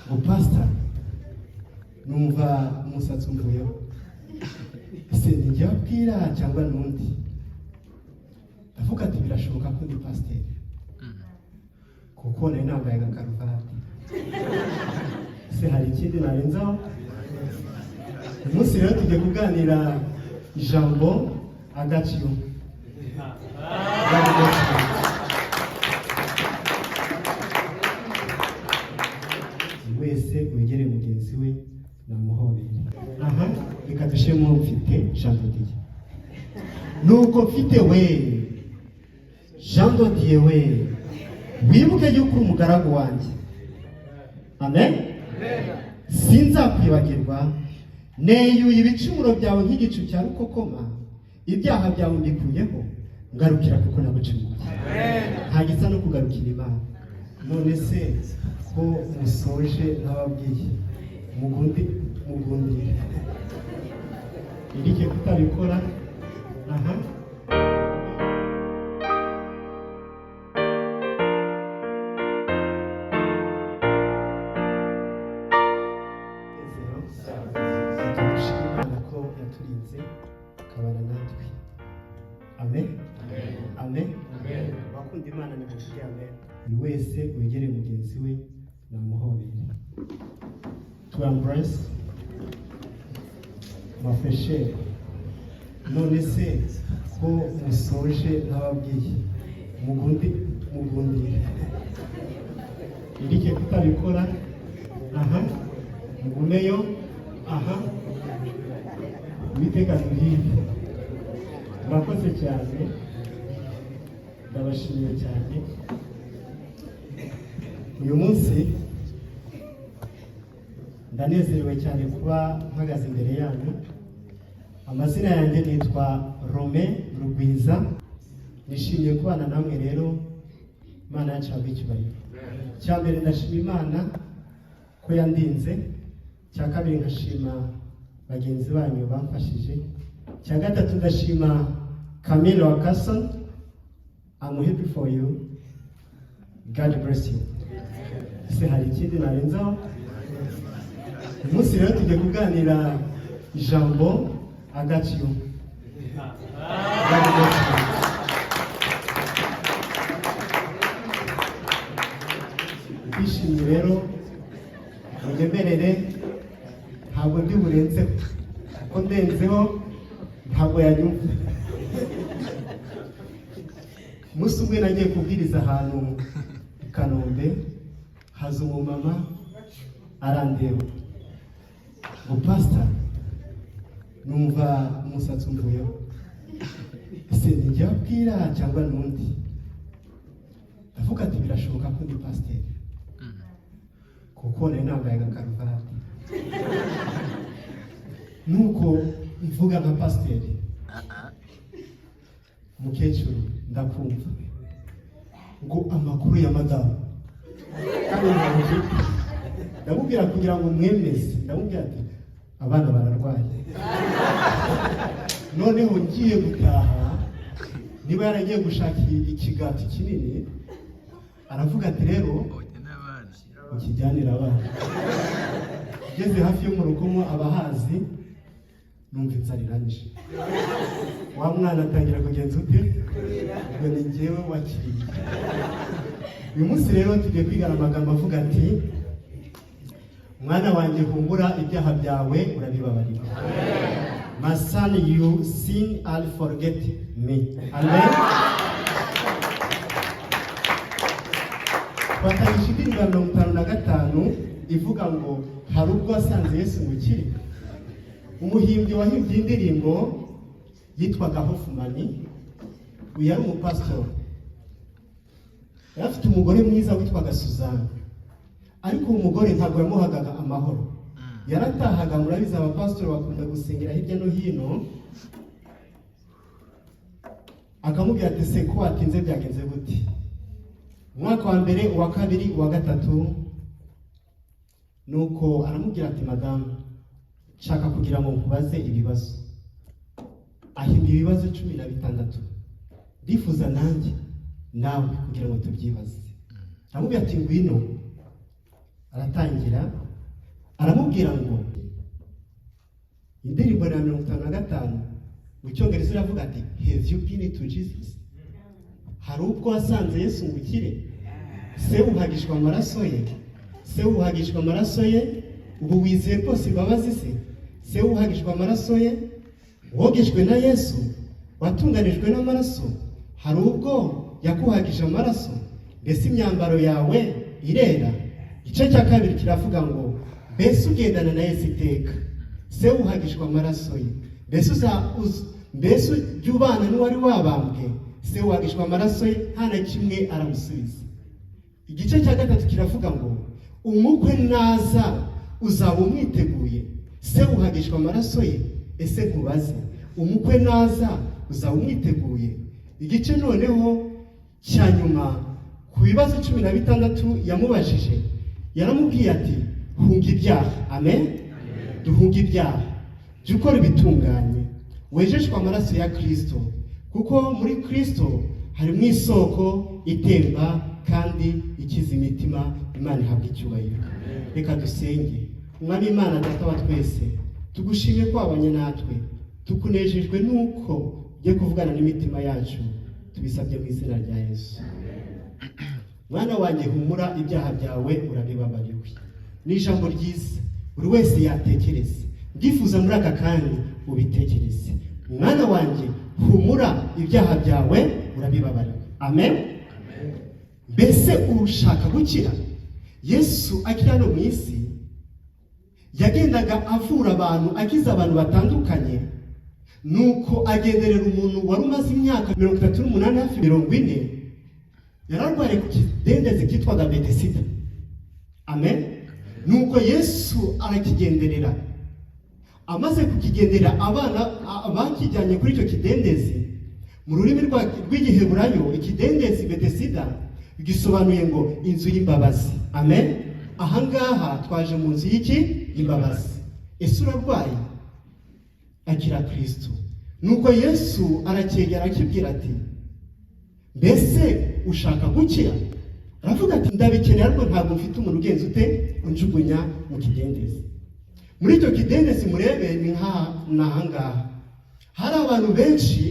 Ngo pastor, numva umusatsi umvuyeho. Ese ni njye wabwira cyangwa n'undi? Ndavuga ati birashoboka ko ndi pasiteri, kuko nari nambaye agakaruvati. Ese hari ikindi narenzaho? Uyu munsi rero tugiye kuganira ijambo "I got you". God got you. Buri wese wegere mugenzi we namuhobere. Aha reka dushyiremo mfite Jean de Dieu. Nuko mfite we Jean de Dieu we, wibuke yuko uri umugaragu wanjye. Amen. Sinzakwibagirwa. Neyuye ibicumuro byawe nk'igicu cya rukokoma, ibyaha byawe mbikuyeho. Ngarukira kuko nagucumuye. Nta gisa no kugarukira Imana. None se ko musoje ntababwiye mugundi mugundire irike kutabikora? Aha. Reka dushime Imana ko yaturinze ikabana natwe. Amen, amen. Abakunda Imana nimuvuge amen. Buri wese wegere mugenzi we namuhobere. To embrace mafeshere. None se ko musoje ntababwiye mugundi mugundire irike kutabikora? Aha mugumeyo. Aha Uwiteka duhire. Murakoze cyane, ndabashimiye cyane. Uyu munsi ndanezerewe cyane kuba mpagaze imbere yanyu. Amazina yanjye nitwa Rome Rugwiza. Nishimiye kubana namwe rero. Imana yacu ihabwe icyubahiro. Icya mbere, ndashima Imana ko yandinze. Icya kabiri, nkashima bagenzi banyu bamfashije. Icya gatatu, ndashima Camille Wakason. I'm happy for you. God bless you. Ese hari ikindi narenzaho? Uyu munsi rero tugiye kuganira ijambo "I got you". God got you. Ndishimye rero, munyemerere ntabwo ndi burenzeho, kuko ndenzeho ntabwo yanyumva. Umunsi umwe nagiye kubwiriza ahantu i Kanombe, haza umumama arandeba ngo pastor, numva umusatsi umvuyeho. Ese ni njye wabwira cyangwa n'undi? Ndavuga ati birashoboka ko ndi pasiteri, kuko nari nambaye agakaruvati. Nuko mvuga nka pasiteri: mukecuru, ndakumva. Ngo amakuru ya madamu? Kandi ntabwo ndamubwira kugira ngo mwemeze. Ndamubwira ati abana bararwaye, noneho ngiye gutaha. Niba yaragiye gushaka ikigati kinini, aravuga ati rero ukijyanire abana. Ugeze hafi yo mu rugo mo abahazi, numva inzara iranyishe. Wa mwana atangira kugenza ute? Ngo ni njyewe wakiriye. Uyu munsi rero tugiye kwigana amagambo avuga ati: mwana wanjye, humura, ibyaha byawe urabibabarira. My son, you sin, I'll forget me. Amen. Twatangije indirimbo ya 55 ivuga ngo hari ubwo wasanze Yesu ngo ukire. Umuhimbyi wahimbye indirimbo yitwaga Hofumani. Uyu yari umupasitori, yari afite umugore mwiza witwaga Suzanne, ariko uwo mugore ntabwo yamuhagaga amahoro. Yaratahaga, murabizi abapasitori bakunda gusengera hirya no hino, akamubwira ati se ko watinze, byagenze gute? Umwaka wa mbere, uwa kabiri, uwa gatatu. Nuko aramubwira ati madamu, nshaka kugira ngo nkubaze ibibazo. Ahimba ibibazo 16. Ndifuza nanjye nawe kugira ngo tubyibaze. Aramubwira ati ngwino. Aratangira aramubwira ngo indirimbo ya 55 mu Cyongereza iravuga ati: "Have you been to Jesus?" Hari ubwo wasanze Yesu ngo ukire? Se wuhagishwa amaraso ye? Se wuhagishwa amaraso ye? Ubu wizeye rwose imbabazi ze? Se wuhagishwa amaraso ye? Wogejwe na Yesu? Watunganijwe n'amaraso? Hari ubwo yakuhagije amaraso? Mbese imyambaro yawe irera? Igice cya kabiri kiravuga ngo: mbese ugendana na Yesu iteka? Se wuhagishwa amaraso ye? Mbese mbese ujya ubana n'uwari wabambwe? Se wuhagishwa amaraso ye? Nta na kimwe aramusubiza. Igice cya gatatu kiravuga ngo: umukwe naza uzaba umwiteguye? Se wuhagishwa amaraso ye? Ese nkubaze, umukwe naza uzaba umwiteguye? Igice noneho cya nyuma, ku bibazo 16 yamubajije, yaramubwiye ati: "Hunga ibyaha." Amen. Duhunga ibyaha, jya ukora ibitunganye, wejeshwe amaraso ya Kirisito, kuko muri Kirisito harimo isoko itemba kandi ikiza imitima. Imana ihabwa icyubahiro. Reka dusenge. Umwami Imana, Data wa twese, tugushimye ko wabanye natwe, tukunejejwe n'uko ugiye kuvugana n'imitima yacu. Tubisabye mu izina rya Yesu. Mwana wanjye, humura, ibyaha byawe urabibabariwe. Ni ijambo ryiza buri wese yatekereza. Ndifuza muri aka kanya ubitekereze. Mwana wanjye, humura, ibyaha byawe urabibabariwe. Amen. Mbese ushaka gukira? Yesu akiri hano mu isi yagendaga avura abantu, akiza abantu batandukanye. Nuko agenderera umuntu wari umaze imyaka 38, hafi 40, yararwariye ku kidendezi cyitwaga Betesida. Amen. Nuko Yesu arakigenderera. Amaze kukigendera, abana bakijyanye kuri icyo kidendezi, mu rurimi rw'Igiheburayo ikidendezi Betesida gisobanuye ngo inzu y'imbabazi. Amen. Ahangaha twaje mu nzu y'iki? Y'imbabazi. Ese urarwaye? Akira Kristo. Nuko Yesu aracyegera, akibwira ati: "Mbese ushaka gukira?" Aravuga ati: "Ndabikeneye, ariko ntabwo mfite umuntu ugenza ute unjugunya mu kidendezi." Muri icyo kidendezi, murebe, ni nk'aha ni ahangaha, hari abantu benshi: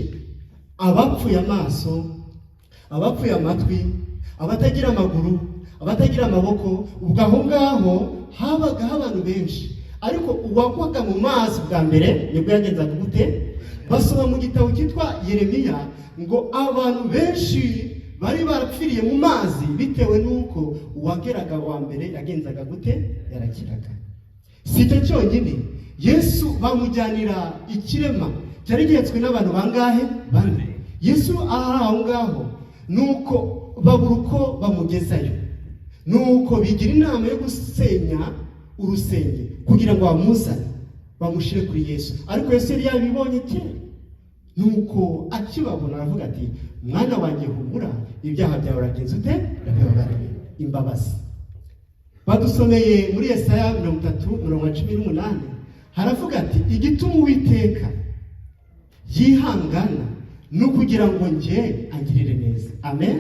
abapfuye amaso, abapfuye amatwi, abatagira amaguru, abatagira amaboko. Ubwo aho ngaho habagaho abantu benshi, ariko uwagwaga mu mazi bwa mbere nibwo yagenzaga gute? Basoma mu gitabo cyitwa Yeremiya ngo abantu benshi bari barapfiriye mu mazi bitewe n'uko uwageraga wa mbere yagenzaga gute? Yarakiraga. Si icyo cyonyine, Yesu bamujyanira ikirema cyari gihetswe n'abantu bangahe? Bane. Yesu ari aho ngaho, nuko babura uko bamugezayo, nuko bigira inama yo gusenya urusenge kugira ngo bamuzane bamushyire kuri Yesu. Ariko Yesu yari yabibonye kera, nuko akibabona aravuga ati: "Mwana wanjye, humura, ibyaha byawe uragenza ute? Urabibabariwe." Imbabazi. Badusomeye muri Yesaya 30 umurongo wa 18, haravuga ati: "Igituma Uwiteka yihangana ni ukugira ngo njye angirire neza." Amen.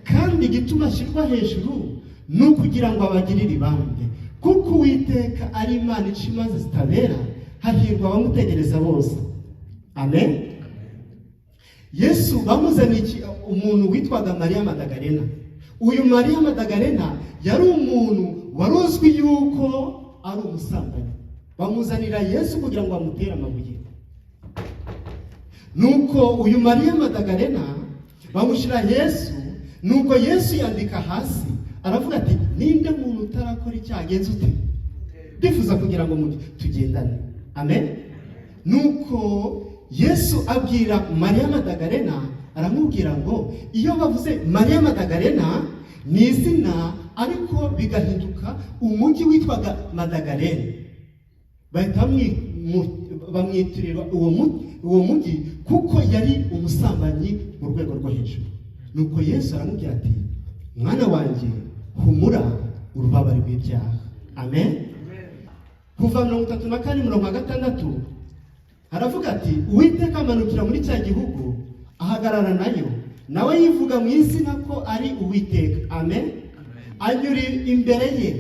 "Kandi igituma ashyirwa hejuru ni ukugira ngo abagirire ibambe, kuko Uwiteka ari Imana ica imanza zitabera, hahirwa abamutegereza bose." Amen. Yesu bamuzaniye umuntu witwaga Mariya Madagarena. Uyu Mariya Madagarena yari umuntu wari uzwi yuko ari umusambanyi. Bamuzanira Yesu kugira ngo bamutere amabuye. Nuko uyu Mariya Madagarena bamushyira Yesu. Nuko Yesu yandika hasi, aravuga ati: "Ninde muntu utarakora icyaha agenza ute?" Ndifuza kugira ngo tugendane. Amen. Nuko Yesu abwira Mariya Madagarena, aramubwira ngo iyo bavuze Mariya Madagarena ni izina, ariko bigahinduka umujyi witwaga Madagarene, bahita bamwitirira uwo mujyi kuko yari umusambanyi mu rwego rwo hejuru. Nuko Yesu aramubwira ati: "Mwana wanjye, humura, urubabare rw'ibyaha." Amen. Kuva 34 umurongo wa 6 haravuga ati: "Uwiteka amanukira muri cya gihugu, ahagarara nayo, nawe yivuga mu izina ko ari Uwiteka." Amen. Anyura imbere ye,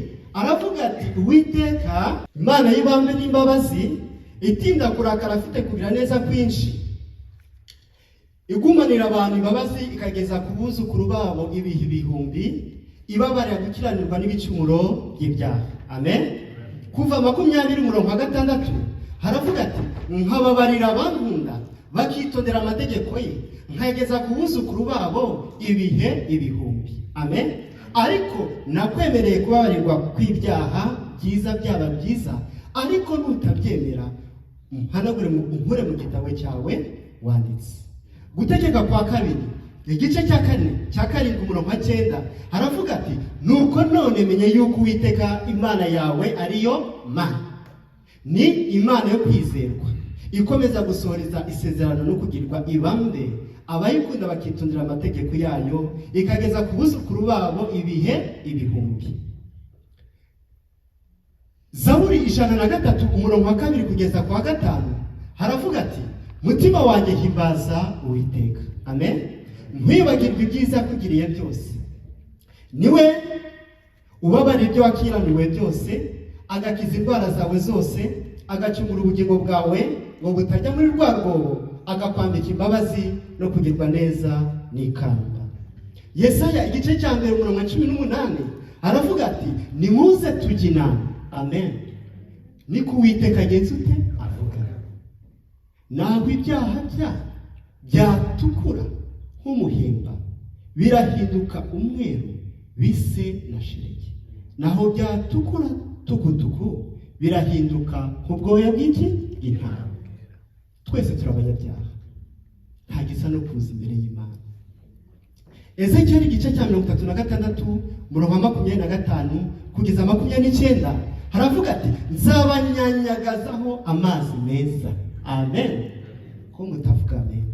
Aravuga ati: "Uwiteka Imana y'ibambe n'imbabazi, itinda kurakara, afite kugira neza kwinshi, igumanira abantu imbabazi ikageza ku buzukuru babo ibihe ibihumbi, ibabarira gukiranirwa n'ibicumuro by'ibyaha." Amen. Kuva 20 umurongo wa 6 haravuga ati: "Nkababarira abankunda bakitondera amategeko ye, nkageza ku buzukuru babo ibihe ibihumbi." Amen. Ariko nakwemereye kubabarirwa kw'ibyaha, byiza byaba byiza, ariko nutabyemera umpanagure, unkure mu gitabo cyawe wanditse. Gutegeka kwa Kabiri igice cya 4 cya 7 umurongo wa 9 haravuga ati: "Nuko none menye yuko Uwiteka Imana yawe ariyo Mana, ni Imana yo kwizerwa, ikomeza gusohoreza isezerano no kugirwa ibambe abayikunda bakitondera amategeko yayo, ikageza ku buzukuru babo ibihe ibihumbi." Zaburi 103 umurongo wa 2 kugeza ku wa 5 haravuga ati: "Mutima wanjye, himbaza Uwiteka." Amen. "Ntiwibagirwe ibyiza yakugiriye byose. Niwe ubabarira ibyo wakiraniwe byose, agakiza indwara zawe zose, agacungura ubugingo bwawe ngo butajya muri rwa rwobo, agakwambika imbabazi no kugirwa neza n'ikamba." Yesaya igice cya 1 umurongo wa 18 aravuga ati: "Nimuze tujye inama." Amen. "Niko Uwiteka agenza ute avuga: Naho ibyaha byatukura nk'umuhimba, birahinduka umweru bise na sheregi; naho byatukura tukutuku, birahinduka nk'ubwoya bw'iki? Bw'intama." Twese turi abanyabyaha, nta gisa no kuza imbere y'Imana. Ezekiyeli igice cya 36 umurongo wa 25 kugeza 29 haravuga ati: "Nzabanyanyagazaho amazi meza." Amen. Ko mutavuga amen?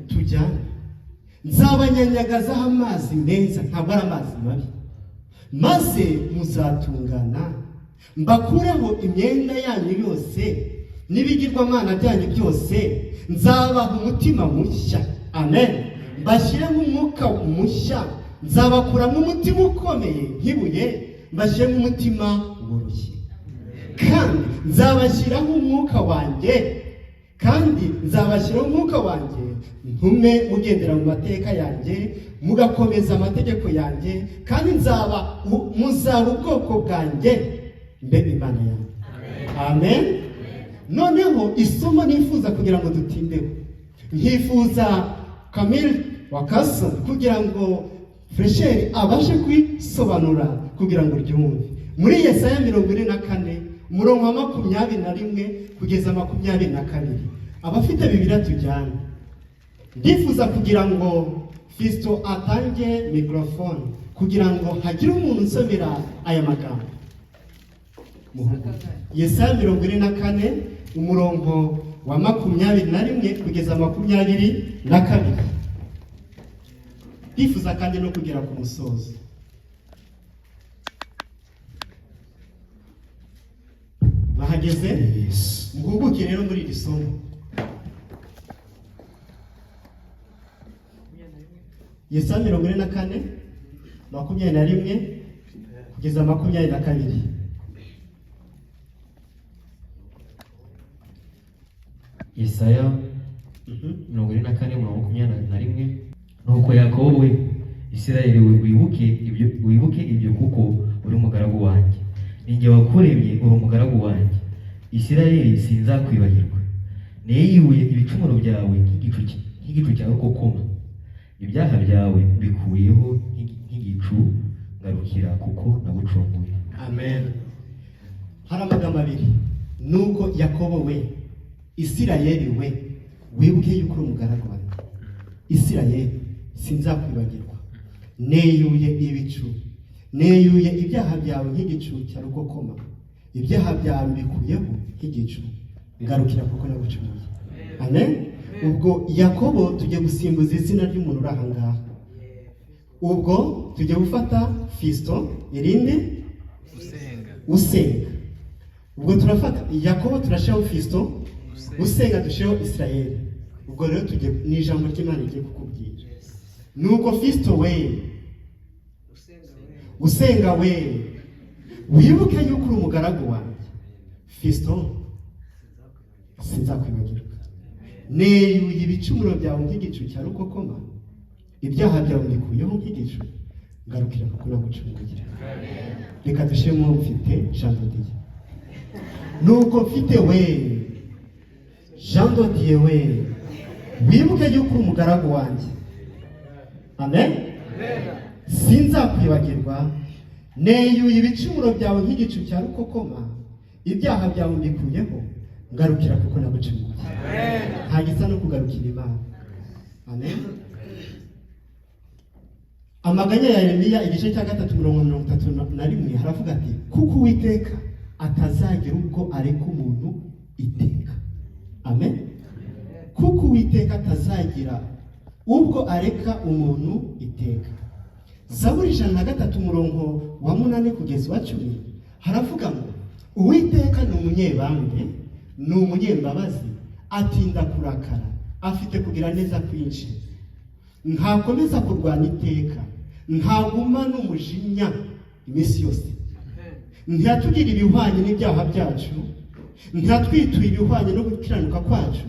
Tujyane. "Nzabanyanyagazaho amazi meza," ntabwo ari amazi mabi, "maze muzatungana, mbakureho imyenda yanyu yose n'ibigirwamana byanyu byose. Nzabaha umutima mushya." Amen. "Mbashyiremo umwuka mushya. Nzabakuramo umutima ukomeye nk'ibuye, mbashyiremo umutima woroshye. Kandi nzabashyiraho umwuka wanjye, kandi nzabashyiraho umwuka wanjye, ntume mugendera mu mateka yanjye, mugakomeza amategeko yanjye. Kandi nzaba muzaba ubwoko bwanjye, mbe Imana yanjye." Amen. Noneho isomo nifuza kugira ngo dutindeho, nkifuza Camille Wakaso kugira ngo Fresheri abashe kwisobanura kugira ngo uryumve, muri Yesaya 44 umurongo wa 21 kugeza 22. Abafite Bibiliya tujyane. Ndifuza kugira ngo Fisito atange mikorofone kugira ngo hagire umuntu unsomera aya magambo. Yesaya 44 umurongo wa 21 kugeza 22. Ndifuza kandi no kugera ku musozo. Bahageze? Muhuguke rero muri iri somo. Yesaya 44 21 kugeza 22. Yesaya 44 umurongo 21: "Nuko Yakobo we, Isirayeli we, wibuke ibyo kuko uri umugaragu wanjye. Ninjye wakuremye, uri umugaragu wanjye. Isirayeli, sinzakwibagirwa. Neyuye ibicumuro byawe nk'igicu cya rukokoma, ibyaha byawe mbikuyeho nk'igicu. Ngarukira kuko nagucunguye." Amen. Hari amagambo abiri: "Nuko Yakobo we, Isirayeli we, wibuke yuko uri umugaragu wanjye. Isirayeli, sinzakwibagirwa. Neyuye ibicu, neyuye ibyaha byawe nk'igicu cya rukokoma, ibyaha byawe mbikuyeho nk'igicu. Ngarukira kuko nagucumuye." Amen. Ubwo Yakobo tujye gusimbuza izina ry'umuntu uri aha ngaha. Ubwo tujye gufata Fisito, irindi Usenga. Ubwo turafata Yakobo turashyiraho Fisito, Usenga dushyiraho Isirayeli. Ubwo rero tujye ni ijambo ry'Imana rigiye kukubwira. Nuko Fisito we, Usenga we, Wibuke yuko uri umugaragu wanjye. Fiston, sinzakwibagirwa. Neyuye ibicumuro byawe nk'igicu cya rukokoma, ibyaha byawe mbikuyeho nk'igicu, ngarukira kuko nagucunguye. Reka dushiremo mfite Jean de Dieu. Nuko mfite we, Jean de Dieu we, wibuke yuko uri umugaragu wanjye. Amen. Sinzakwibagirwa. Neyuye ibicumuro byawe nk'igicu cya rukokoma, ibyaha byawe mbikuyeho, ngarukira kuko nagucunguye. Nta gisa no kugarukira Imana. Amen. Amaganya ya Yeremiya, igice cya 3, umurongo 31, haravuga ati: "Kuko Uwiteka atazagira ubwo areka umuntu iteka." Amen. Kuko Uwiteka atazagira ubwo areka umuntu iteka. Zaburi 103, umurongo wa 8 kugeza uwa 10, haravuga ngo: "Uwiteka ni umunyebambe, ni umunyembabazi, atinda kurakara, afite kugira neza kwinshi. Ntakomeza kurwana iteka, ntaguma n'umujinya iminsi yose. Ntiyatugira ibihwanye n'ibyaha byacu, ntiyatwituye ibihwanye no gukiranuka kwacu."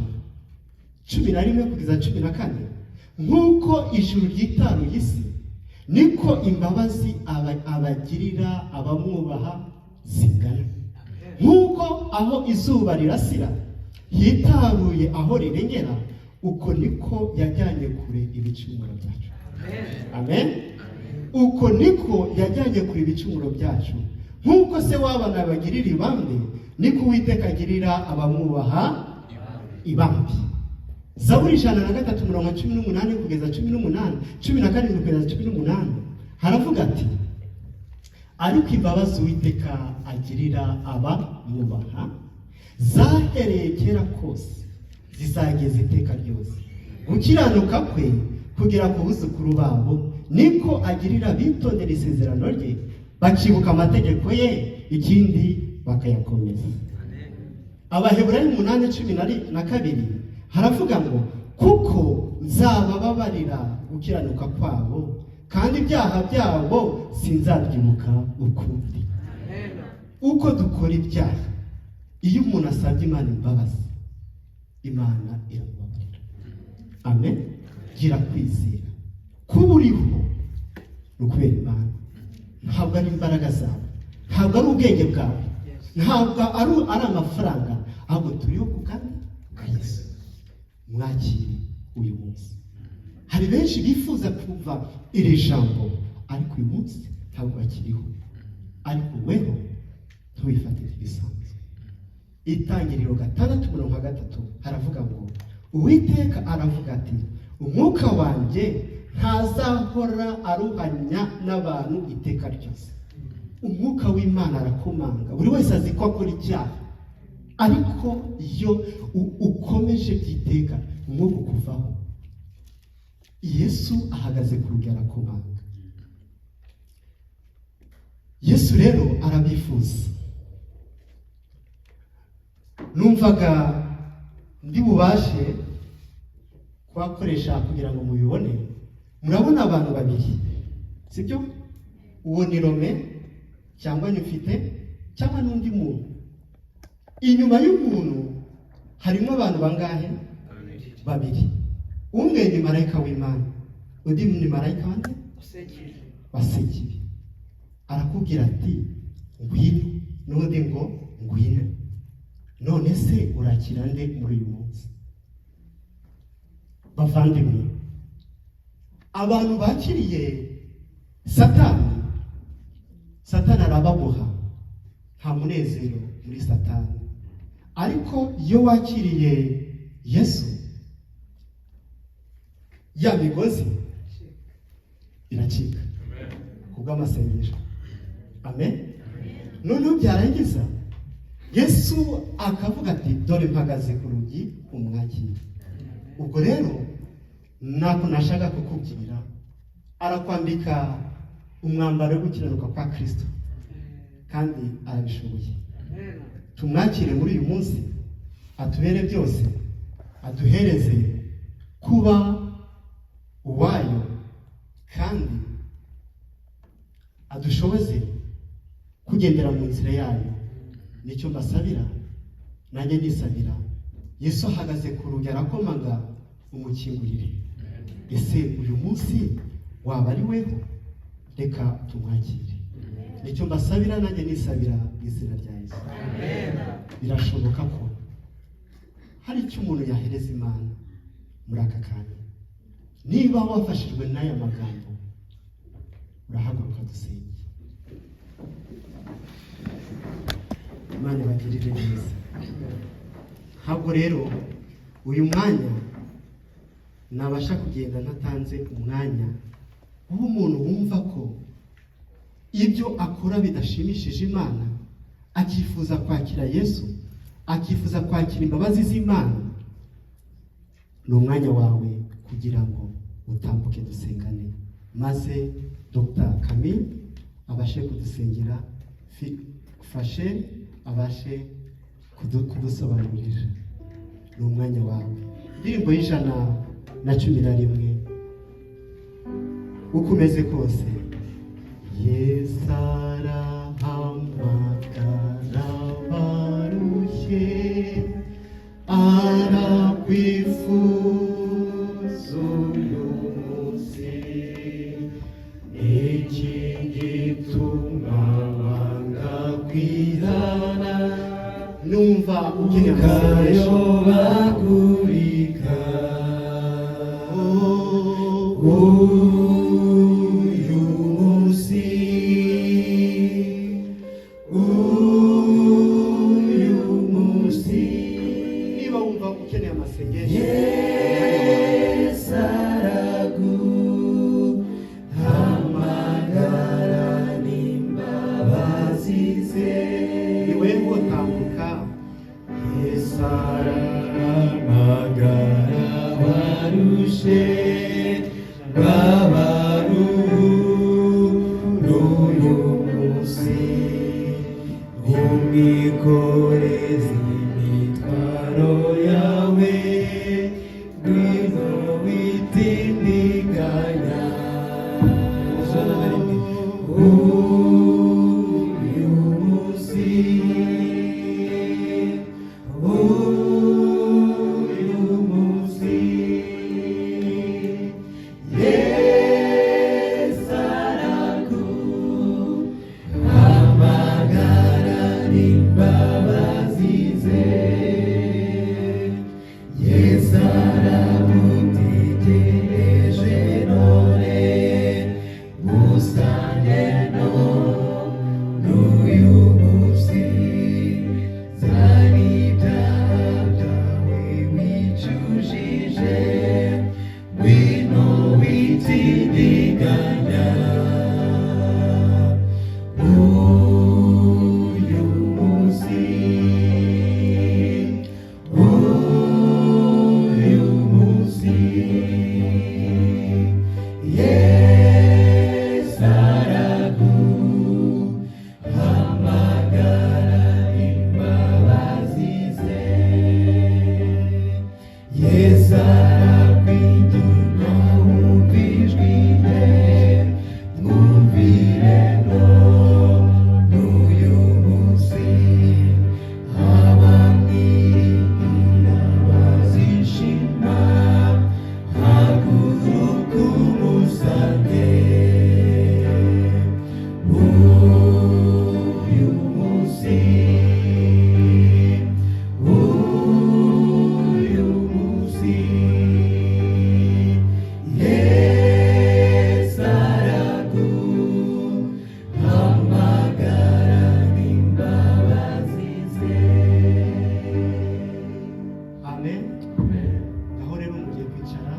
11 kugeza 14: "Nk'uko ijuru ryitaruye isi, niko imbabazi abagirira abamwubaha zingana. Nk'uko aho izuba rirasira hitaruye aho rirengera, uko niko yajyanye kure ibicumuro byacu." Amen. Uko niko yajyanye kure ibicumuro byacu. Nk'uko se w'abana bagirira ibambe, niko Uwiteka agirira abamwubaha ibambe. Zaburi 103, umurongo 18 kugeza 18, 17 kugeza 18, haravuga ati: "Ariko imbabazi Uwiteka agirira abamwubaha zahereye kera kose, zizageza iteka ryose. Gukiranuka kwe kugera ku buzukuru babo. Niko agirira bitondera isezerano rye, bakibuka amategeko ye, ikindi bakayakomeza." Abaheburayo 8, 12, haravuga ngo: "Kuko nzabababarira gukiranuka kwabo, kandi ibyaha byabo sinzabyibuka ukundi." Uko dukora ibyaha, iyo umuntu asabye Imana imbabazi, Imana iramubabarira. Amen. Gira kwizera. Kuba uriho ni ukubera Imana, ntabwo ari imbaraga zawe, ntabwo ari ubwenge bwawe, ntabwo ari amafaranga, ahubwo turiho ku kandi bwa Yesu. Mwakire uyu munsi. Hari benshi bifuza kumva iri jambo, ariko uyu munsi ntabwo bakiriho. Ariko weho ntubifatire bisanzwe. Itangiriro 6, umurongo wa 3, haravuga ngo: "Uwiteka aravuga ati: Umwuka wanjye ntazahora aruhanya n'abantu iteka ryose." Umwuka w'Imana arakomanga. Buri wese azi ko akora icyaha, ariko iyo ukomeje by'iteka, umwuka ukuvaho. Yesu ahagaze ku rugi, arakomanga. Yesu rero arabifuza. Numvaga ndi bubashe kubakoresha kugira ngo mubibone. Murabona abantu babiri, sibyo? Uwo ni Rome cyangwa nifite cyangwa n'undi muntu. Inyuma y'umuntu harimo abantu bangahe? Babiri. Umwe ni marayika w'Imana, undi ni marayika wande? Wa Sekibi. Arakubwira ati: "Ngwino," n'undi ngo: "Ngwino." None se urakira nde muri uyu munsi? Bavandimwe, abantu bakiriye Satani, Satani arababoha. Nta munezero muri Satani. Ariko iyo wakiriye Yesu, ya migozi iracika kubw'amasengesho. Amen. Noneho byarangiza, Yesu akavuga ati: "Dore mpagaze ku rugi, umwakire." Ubwo rero nako nashaka kukubwira, arakwambika umwambaro wo gukiranuka kwa Kristo, kandi arabishoboye. Tumwakire muri uyu munsi, atubere byose, aduhereze kuba uwayo, kandi adushoboze kubyuka. Kugendera mu nzira yayo, nicyo mbasabira, nanjye nisabira. Yesu ahagaze ku rugi arakomanga, umukingurire. Ese uyu munsi waba ari weho? Reka tumwakire. Nicyo mbasabira, nanjye nisabira, mu izina rya Yesu. Birashoboka ko hari icyo umuntu yahereza Imana muri aka kanya. Niba wafashijwe n'aya magambo, urahaguruka dusenge. Imana ibagirire neza. Ntabwo rero uyu mwanya nabasha kugenda ntatanze umwanya w'umuntu wumva ko ibyo akora bidashimishije Imana, akifuza kwakira Yesu, akifuza kwakira imbabazi z'Imana. Ni umwanya wawe kugira ngo utambuke dusengane, maze Dr Camille abashe kudusengera, Fashe abashe kudusobanurira. Ni umwanya wawe. Indirimbo y'111, uko umeze kose. Yesu arahamagara abarushye, arakwifuza uyu munsi. Iki gituma wanga kwihana? Numva ukeneye amasengesho. Ukayobagurika. Oh, uyu munsi, uyu munsi. Niba wumva ukeneye amasengesho, Yesu araguhamagara n'imbabazi ze. Ni wewe, tambuka. Yesu arahamagara abarushe, babaruhure uyu munsi. Umwikoreze imitwaro yawe, ngwino witindiganya. 101. Uyu munsi, uyu munsi. Yesu araguhamagara n'imbabazi ze. Yesu aragutegereje none, musange n'uyu munsi. Zana ibyaha byawe wicujije, ngwino witindiganya. Uyu munsi, uyu munsi. Yesu araguhamagara imbabazi ze. Yesu arakwinginga, wumva ijwi rye, mwumvire n'uyu munsi. Abamwiringira bazishima, haguruka umusange. Uyu munsi, uyu munsi. Yesu araguhamagara n'imbabazi ze. Amen. Aho rero mugiye kwicara,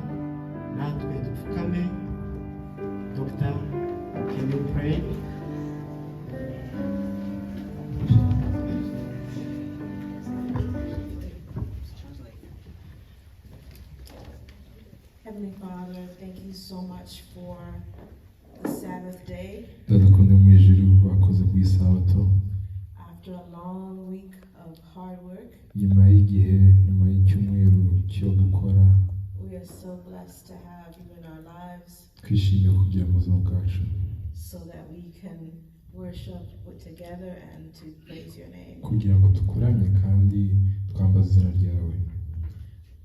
natwe dupfukame. Dr, can you pray? Heavenly Father, thank you so much for the Sabbath day. Data ukunda mu ijuru, wakoze ku isabato. After a long week of hard work, Nyuma y'igihe, nyuma y'icyumweru cyo gukora, we are so blessed to have you in our lives twishimiye kugira mu buzima bwacu so that we can worship together and to praise your name. Kugira ngo tukuramye kandi twambaze izina ryawe.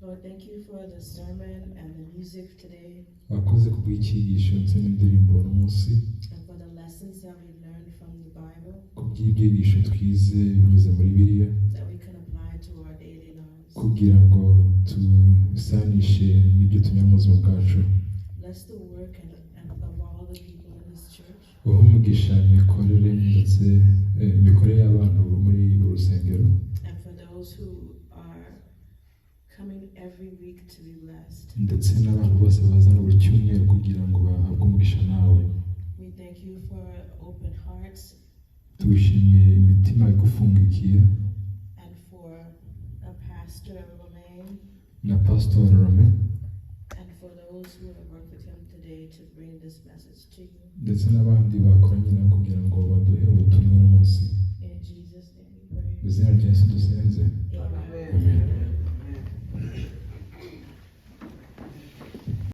Lord, thank you for the sermon and the music today Wakoze kubw'icyigisho ndetse n'indirimbo uno munsi, and for the lessons that we learned from the Bible ku by'ibyigisho twize binyuze muri Bibiliya, that we can apply to our daily lives. Kugira ngo tubisanishe n'ibyo tunyura mu buzima bwacu. Bless the work and of all the people in this church. Uhe umugisha imikorere ndetse imikorere y'abantu bo muri uru rusengero, And for those who are coming every week to be blessed. Ndetse n'abantu bose bazana buri cyumweru kugira ngo bahabwe umugisha nawe. We thank you for open hearts Tugushimiye imitima igufungukiye, and for a pastor, Romain, na Pasitori Romain, and for those who have worked with him today to bring this message to you. Ndetse n'abandi bakoranye nawe kugira ngo baduhe ubutumwa uno munsi. In Jesus' name we pray. Mu izina rya Yesu dusenze. Amen.